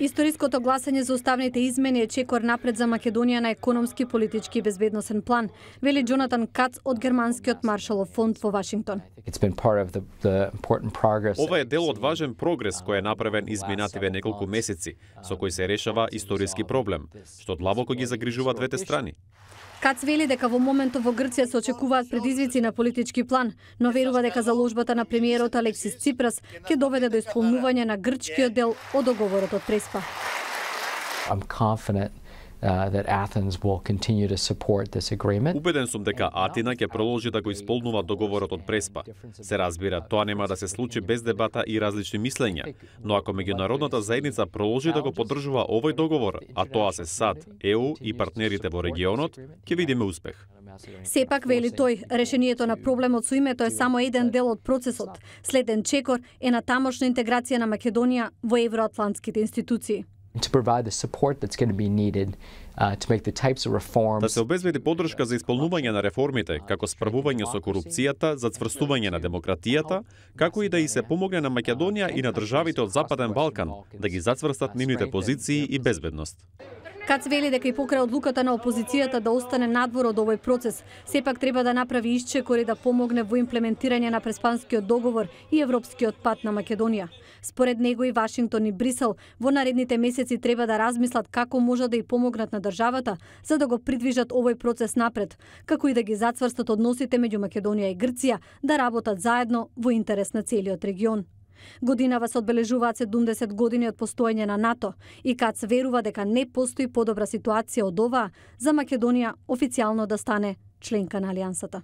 Историското гласање за уставните измени е чекор напред за Македонија на економски, политички и безбедносен план, вели Джонатан Кац од Германскиот Маршалов фонд во Вашингтон. Ова е дел од важен прогрес кој е направен изминативе неколку месеци, со кој се решава историски проблем, што длабоко ги загрижува двете страни. Кац вели дека во моментов во Грција се очекуваат предизвици на политички план, но верува дека заложбата на премиерот Алексис Ципрас ќе доведе до исполнување на грчкиот дел од договорот од Преспа. I'm confident that Athens will continue to support this agreement. Убеден сум дека Атина ќе продолжи да го исполнува договорот од Преспа. Се разбира, тоа нема да се случи без дебата и различни мислења, но ако меѓународната заедница продолжи да го поддржува овој договор, а тоа се САД, ЕУ и партнерите во регионот, ќе видиме успех. Сепак, вели тој, решението на проблемот со името е само еден дел од процесот. Следен чекор е на тамошна интеграција на Македонија во евроатлантските институции. To provide the support that's going to be needed to make the types of reforms. Да се обезбеди поддршка за исполнување на реформите, како справување со корупцијата, зацврстување на демократијата, како и да и се помогне на Македонија и на државите од Западен Балкан да ги зацврстат нивните позиции и безбедност. Кац вели дека и покрај одлуката на опозицијата да остане надвор од овој процес, сепак треба да направи исчекор и да помогне во имплементирање на Преспанскиот договор и европскиот пат на Македонија. Според него и Вашингтон и Брисел во наредните месеци треба да размислат како може да и помогнат на државата за да го придвижат овој процес напред, како и да ги зацврстат односите меѓу Македонија и Грција, да работат заедно во интерес на целиот регион. Годинава се одбележуваат 70 години од постоење на НАТО и Кац верува дека не постои подобра ситуација од оваа за Македонија официјално да стане членка на алијансата.